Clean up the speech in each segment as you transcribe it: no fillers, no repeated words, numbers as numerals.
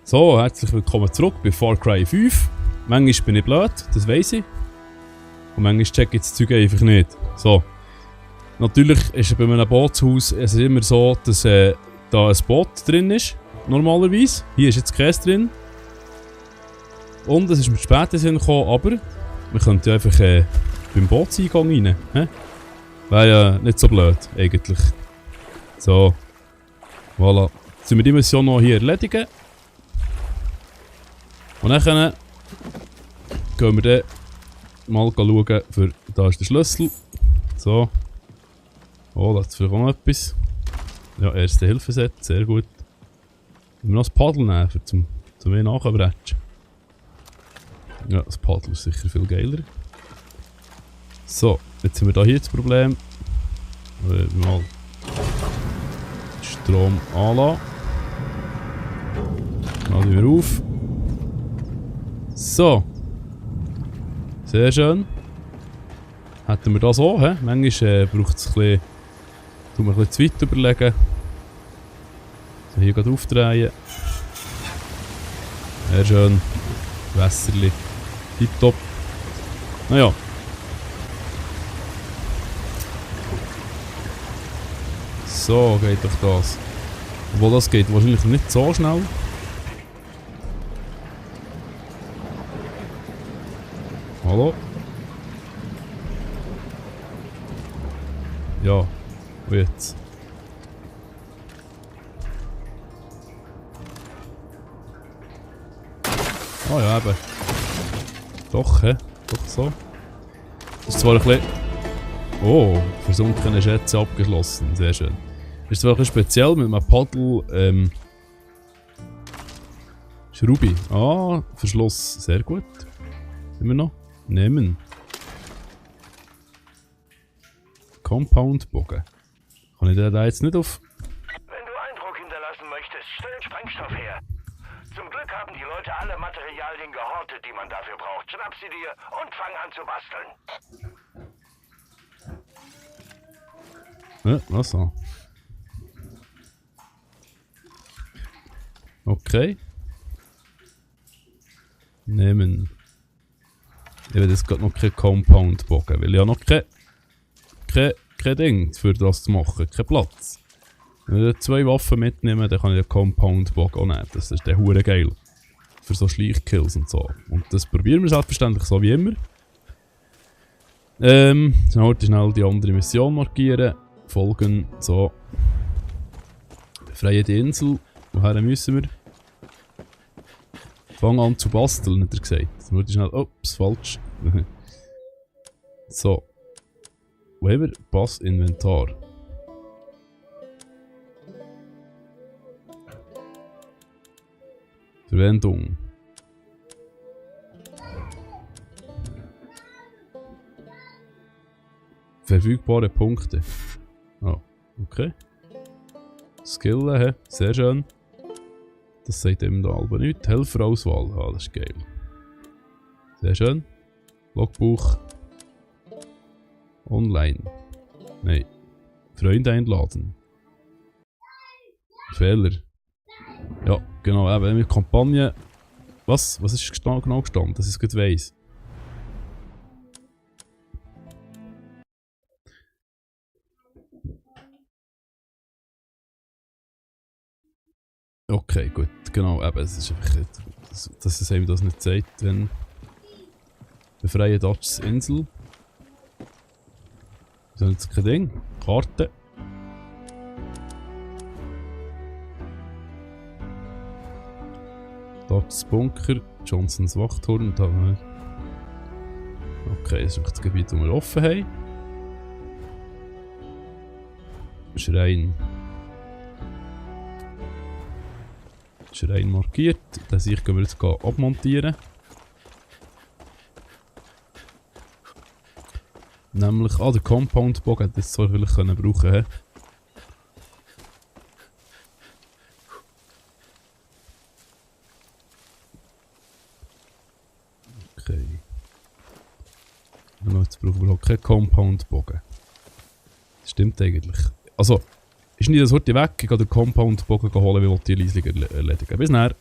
So, herzlich willkommen zurück bei Far Cry 5. Manchmal bin ich blöd, das weiss ich. Und manchmal check ich das Zeug einfach nicht. So. Natürlich ist bei einem Bootshaus es immer so, dass da ein Boot drin ist. Normalerweise. Hier ist jetzt Käse drin. Und es ist mit später Sinn gekommen, aber wir könnten ja einfach beim Bootseingang rein. Wäre ja nicht so blöd, eigentlich. So. Voilà. Jetzt müssen wir die Mission noch hier erledigen. Und dann gehen wir dann mal schauen, für da ist der Schlüssel. So. Oh, da ist vielleicht auch noch etwas. Ja, erste Hilfeset, sehr gut. Wir noch das Paddel nehmen, zum mehr nachbretschen. Ja, das Paddel ist sicher viel geiler. So, jetzt haben wir hier das Problem. Mal Strom anlassen. Laden wir auf. So. Sehr schön. Hätten wir das auch, he? Manchmal braucht es ein bisschen, tun wir ein bisschen zu weit überlegen. So, hier gerade aufdrehen. Sehr schön. Wässerli. Tipptopp. Naja. So geht doch das. Obwohl das geht wahrscheinlich nicht so schnell. Hallo? Ja, und jetzt? Ah ja, eben. Doch, hä? Doch so. Das ist zwar ein bisschen... Oh, versunkene Schätze abgeschlossen. Sehr schön. Das ist zwar ein bisschen speziell mit einem Paddel, Schraubi. Ah, Verschluss. Sehr gut. Immer noch. Nehmen. Compound-Bogen. Kann ich den da jetzt nicht auf... Wenn du Eindruck hinterlassen möchtest, stell Sprengstoff her. Zum Glück haben die Leute alle Materialien gehortet, die man dafür braucht. Schnapp sie dir und fang an zu basteln. Was so? Okay. Nehmen. Ich will jetzt gerade noch keinen Compound-Bogen, weil ich habe noch kein Ding für das zu machen, kein Platz. Wenn ich 2 Waffen mitnehme, dann kann ich den Compound-Bogen auch nehmen. Das ist der hure geil. Für so Schleichkills und so. Und das probieren wir selbstverständlich so wie immer. Dann heute schnell die andere Mission markieren. Folgen, so. Befreie die Insel. Woher müssen wir? Fang an zu basteln, hat er gesagt. Dann würde ich schnell... Ups, falsch. So. Wo haben wir? Pass Inventar. Verwendung. Verfügbare Punkte. Oh, okay. Skillen, he? Sehr schön. Das sagt ihm da aber nichts. Helferauswahl, ah, das ist geil. Sehr schön. Logbuch. Online. Nein. Freunde einladen. Fehler. Ja, genau, eben mit Kampagne. Was? Was ist genau gestanden, dass ich es gut weiss? Okay, gut, genau, eben, es ist einfach, dass es einem das nicht sagt, wenn... Befreie Dutchs Insel. Das ist jetzt kein Ding. Karte. Dutchs Bunker, Johnsons Wachturm, da haben wir... Okay, das ist einfach das Gebiet, das wir offen haben. Schrein. Schrein markiert. Den Sicht können wir jetzt abmontieren. Nämlich, der Compound-Bogen hätte das zwar vielleicht brauchen können. Okay. Und jetzt brauchen wir auch keinen Compound-Bogen. Stimmt eigentlich. Also, ist nicht das heute weg, ich gehe den Compound-Bogen holen, weil ich die Leistung erledigen. Bis nachher.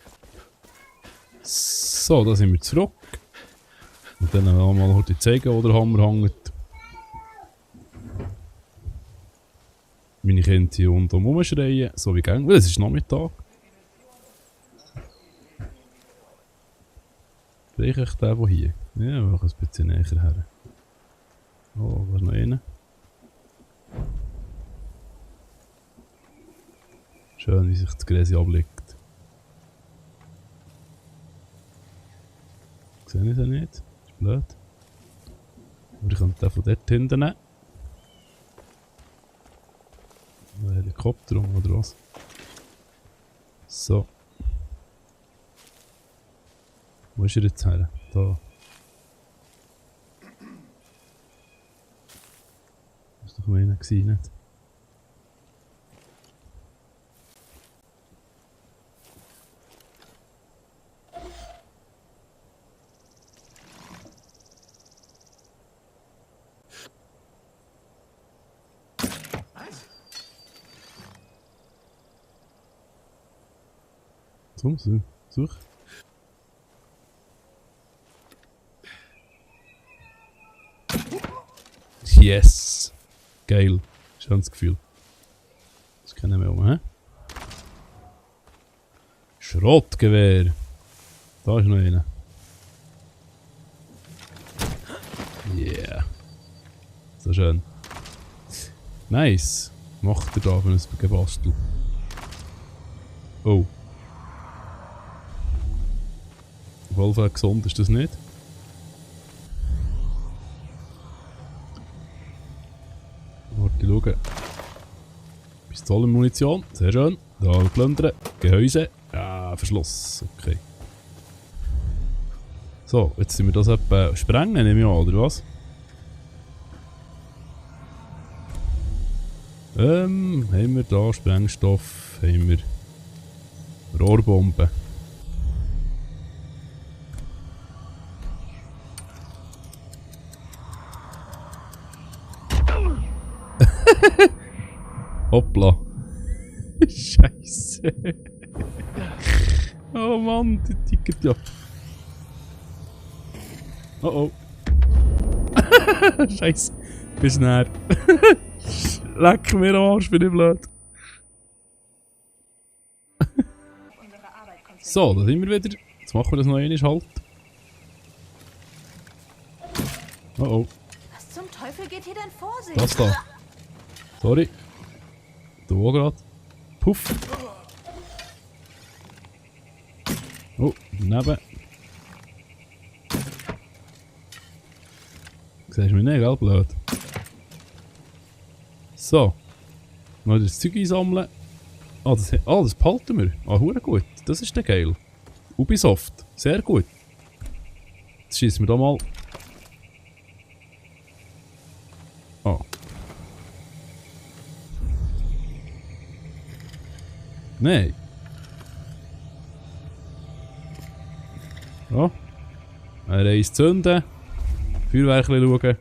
So, da sind wir zurück. Und dann mal heute zeigen, wo der Hammer hängt. Meine Kinder hier unten rumschreien, so wie gängig. Es ist Nachmittag. Vielleicht echt der, der hier. Ja, wir machen ein bisschen näher her. Oh, da ist noch einer. Schön, wie sich das Gräse ablegt. Sehe ich den nicht? Das ist blöd. Aber ich könnte den von dort hinten nehmen. Ein Helikopter oder was? So. Wo ist er jetzt her? Da. Das war doch noch einer gewesen, nicht? So, such. Yes! Geil. Schönes Gefühl. Das kennen wir auch, hä? Schrottgewehr. Da ist noch einer. Yeah. So schön. Nice. Macht er da für ein Gebastel. Oh. Auf jeden Fall gesund ist das nicht. Warte, schauen. Pistolenmunition, sehr schön. Da plündern. Gehäuse. Ja, Verschluss. Okay. So, jetzt sind wir das etwa sprengen, nehme ich an, oder was? Haben wir da Sprengstoff? Haben wir Rohrbomben? Hoppla. Scheiße. Oh Mann, die tickert ja. Oh oh. Scheiße. Bist näher. Leck mir am Arsch, bin ich blöd. So, da sind wir wieder. Jetzt machen wir das noch einmal halt. Oh oh. Was zum Teufel geht hier denn vor sich? Das da. Sorry. Da wo grad. Puff. Oh, daneben. Siehst du mich nicht, gell? Blöd. So. Noch das Zeug einsammeln. Das behalten wir. Ah, hure gut. Das ist der geil. Ubisoft. Sehr gut. Jetzt schießen wir da mal. Ah. Nein. Ja. Ein Reis zünden. Feuerwerk schauen. Gehen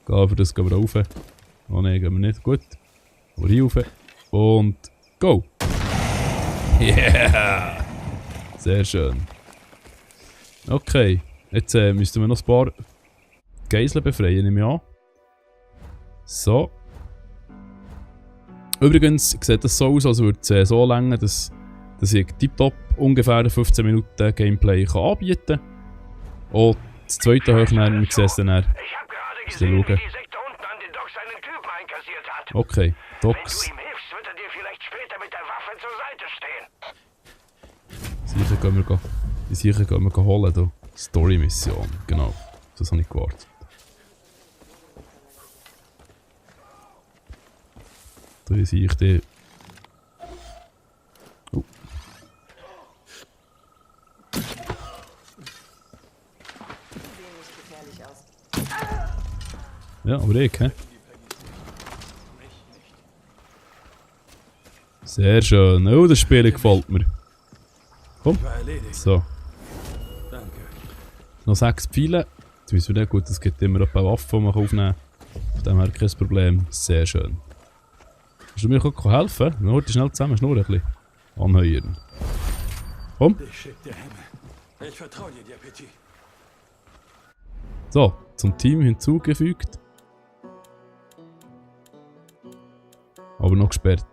wir das gehen wir rauf. Oh nein, gehen wir nicht. Gut. Aber hier rauf. Und go! Yeah! Sehr schön. Okay. Jetzt müssten wir noch ein paar Geiseln befreien, nehme ich an. So. Übrigens sieht das so aus, als würde es so lange, dass ich tiptop ungefähr 15 Minuten Gameplay kann anbieten kann. Und das zweite Hochnehmen, wir sehen es dann. Ich habe gerade gesehen, wie die Sekte unten an den Docks einen Typen einkassiert hat. Okay, Wenn Docks. du ihm hilfst, wird er dir vielleicht später mit der Waffe zur Seite stehen. Sicher gehen wir holen, da. Story-Mission, genau. Das habe ich gewartet. Da sehe ich den. Oh. Ja, aber ich, hä? Sehr schön. Oh, das Spiel gefällt mir. Komm. So. Noch 6 Pfeile. Jetzt wissen wir nicht, gut, es gibt immer ein paar Waffen, die man aufnehmen kann. Von dem her kein Problem. Sehr schön. Kannst du mir auch helfen? Wir heute schnell zusammen schnurren ein bisschen. Anheuern. Komm. Ich schick dir Himmel. Ich vertraue dir, Petit. So, zum Team hinzugefügt. Aber noch gesperrt.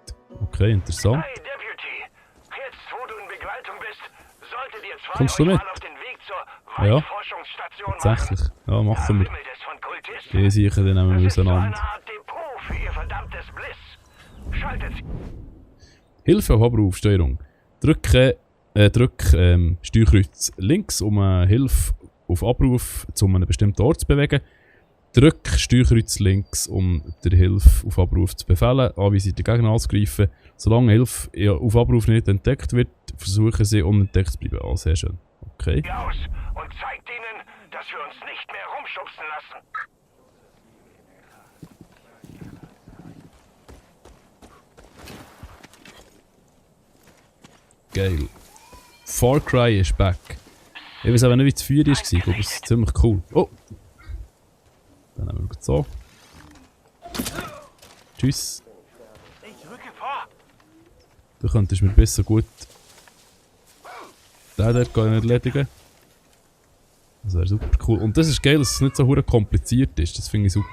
Okay, interessant. Hey, Deputy. Jetzt, wo du in Begleitung bist, solltet ihr zwei Kommst du euch mit? mal auf den Weg zur Ja. Waldforschungsstation Tatsächlich. Ja, machen wir. Wimmelt es von Kultisten. Die sicher, dann nehmen wir Es ist so eine auseinander. Art Depot für ihr verdammtes Bliss. Schaltet Hilfe auf Abrufsteuerung. Drück Steuerkreuz links, um Hilfe auf Abruf zu einem bestimmten Ort zu bewegen. Drück Steuerkreuz links, um der Hilfe auf Abruf zu befehlen. Anweisung den Gegner anzugreifen. Solange Hilfe auf Abruf nicht entdeckt wird, versuchen sie unentdeckt zu bleiben. Ah, sehr schön. Okay. aus und zeigt ihnen, dass wir uns nicht mehr rumschubsen lassen. Geil. Far Cry ist back. Ich weiß aber nicht, wie das Feuer war, aber es ist ziemlich cool. Oh! Dann nehmen wir so. Tschüss. Ich rücke vor. Du könntest mir besser gut den dort erledigen. Das wäre super cool. Und das ist geil, dass es nicht so verdammt kompliziert ist. Das finde ich super.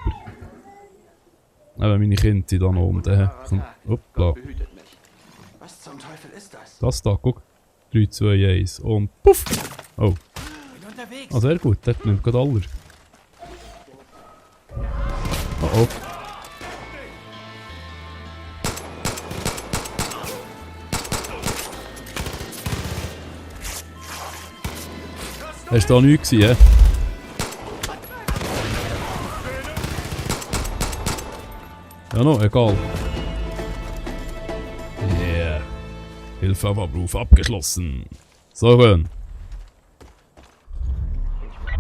Eben meine Kinder sind da noch um den. Hoppla. Behütet mich. Was zum Teufel ist das? Das da, guck. 3, 2, 1 und puff! Oh. Bin unterwegs. Ah, sehr gut. Dort nimmt gerade aller. Oh oh. Hast du da nichts gesehen, hä? Ja, no, egal. Yeah. Hilfe auf Abruf abgeschlossen. So schön.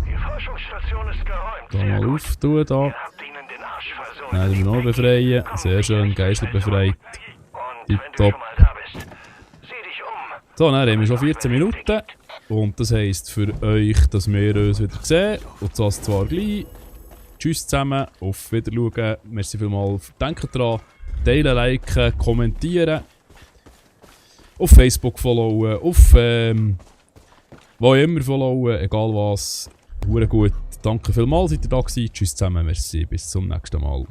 Die Forschungsstation ist geräumt. Da Sehr mal gut. auftun, da. Ihr habt ihnen den Arsch versohlt. Nein, den noch befreien. Sehr schön, Geißel befreit. Und wenn du Tipptopp. schon mal da bist, sieh dich um. So, dann haben wir schon 14 Minuten. Und das heisst für euch, dass wir uns wieder sehen. Und das zwar gleich. Tschüss zusammen, auf Wiedersehen. Merci vielmals. Denkt dran, teilen, liken, kommentieren. Auf Facebook followen, auf wo immer followen, egal was. Hure gut. Danke vielmals, seid ihr da gewesen. Tschüss zusammen, merci, bis zum nächsten Mal.